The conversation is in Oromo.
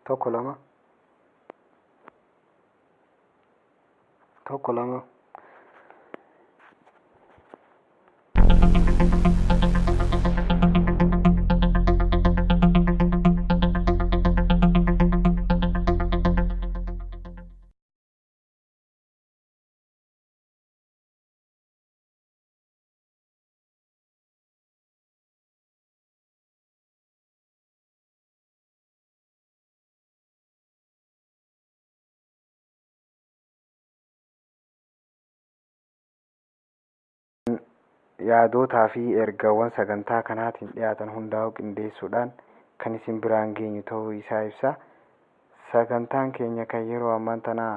1 2 1 2. Yaadootaa fi ergawwan sagantaa kanaatiin dhiyaatan hundaa'u qindeessuudhaan kan isin biraan geenyu ta'uu isaa ibsa. Sagantaan keenya kan yeroo ammaan tanaa